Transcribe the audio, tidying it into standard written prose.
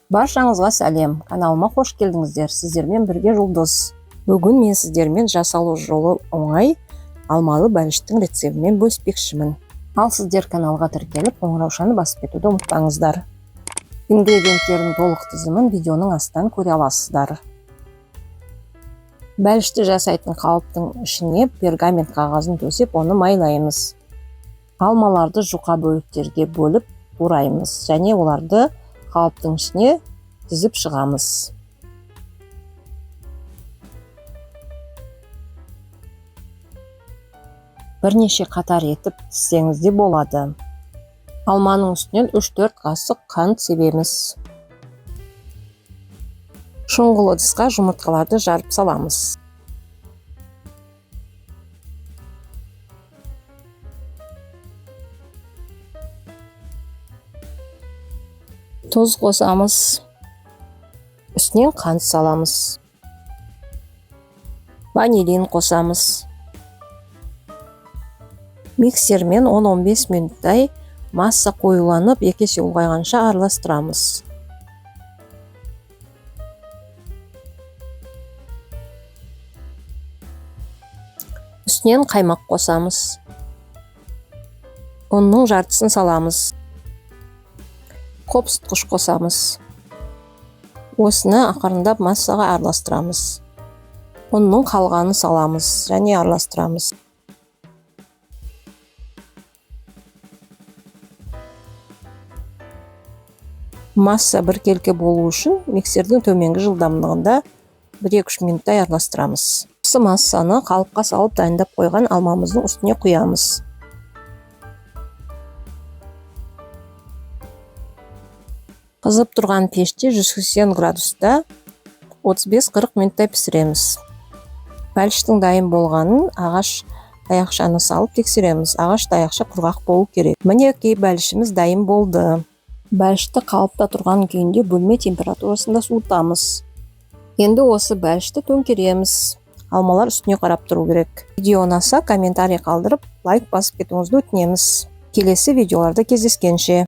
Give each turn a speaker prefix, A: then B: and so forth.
A: Баршаңызға сәлем! Каналыма қош келдіңіздер. Сіздермен бірге Жұлдыз. Бүгін мен сіздермен жасалу жолы оңай алмалы бәліштің рецептімен бөліспекшімін. Ал сіздер каналға тіркеліп, қоңыраушаны басып кетуді ұмытпаңыздар. Ингредиенттердің толық тізімін видеоның астынан көре аласыздар. Бәлішті жасайтын қалыптың ішіне пергамент қағазын төсеп, оны майлаймыз. Алмаларды жұқа бөліктерге бөліп тураймыз және оларды қалыптың ішіне тізіп шығамыз. Бірнеше қатар етіп тізсеңіз де болады. Алманың үстінен 3-4 қасық қант себеміз. Шұңғыл ыдысқа жұмыртқаларды жарып саламыз. Тұз қосамыз. Үстінен қант саламыз. Ванилин қосамыз. Миксермен 10-15 минуттай масса қоюланып, екі есе ұлғайғанша араластырамыз. Үстінен қаймақ қосамыз. Ұнның жартысын саламыз. Қопсытқыш қосамыз. Осыны ақырындап массаға араластырамыз. Ұнның қалғанын саламыз және араластырамыз. Масса біркелкі болу үшін миксердің төменгі жылдамдығында 1-2 минуттай араластырамыз. Осы массаны қалыпқа салып дайындап қойған алмамыздың үстіне құямыз. Қызып тұрған пеште 180 градуста 35-40 минуттай пісіреміз. Бәліштің дайын болғанын ағаш таяқшаны салып тексереміз. Ағаш таяқша құрғақ болу керек. Мінекей, бәлішіміз дайын болды. Бәлішті қалыпта тұрған күйінде бөлме температурасында суытамыз. Енді осы бәлішті төңкереміз. Алмалар үстіне қарап тұру керек. Видео ұнаса, комментарий қалдырып, лайк басып кетуіңізді өтінеміз. Келесі видеоларда кездескенше.